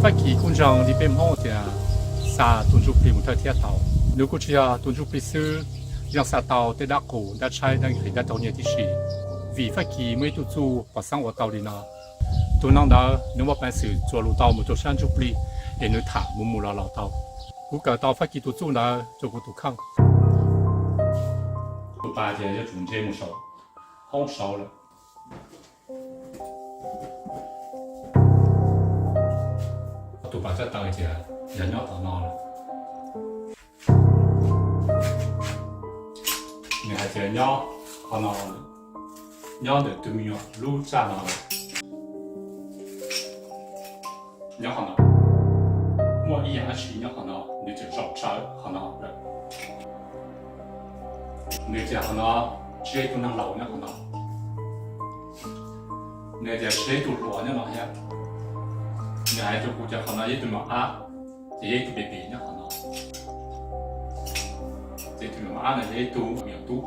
Fab Kis kuj ntseeg li peb Hmoob tias xa tus ntsuj plig mus thawj thiab tau. Nws kuj tsis yog tus ntsuj plig xwb, yeej xa tau tej dab qus, dab tshaib, dab nqhis, dab raug nyiaj tib si. Vim Fab Kis muaj ib tug txuj pom xeeb ua tau li no. Tus neeg ntawd nws muaj peev xwm txuas lus tau mus rau sab ntsuj plig, es nws tham mus mus los los tau. Kuv kawm tau Fab Kis tus txuj ntawd rau kuv tus kheej. Tus pas tias yuav tsum ntse mus saum hoob saud lawm. Tus pas tsab taw tias yog nyob tom no lawm. Nws hais tias nyob qhov no, nyob ntawm tus me nyuam lub tsaj no lawm. Nyob qhov no, muaj ib yam dab tsi nyob qhov no, nws tseem zaum tsawv qhov no lawm. Nws tias qhov no tsis yog ib tug neeg laus nyob qhov no. Nws tias tsis yog ib tug hluas nyob no thiab. Nws hais rau kuv tias qhov no yog ib tug me nyuam ab, ces yog ib tug baby nyob qhov no. Ces tus me nyuam ab no yog ib tug me nyuam tub.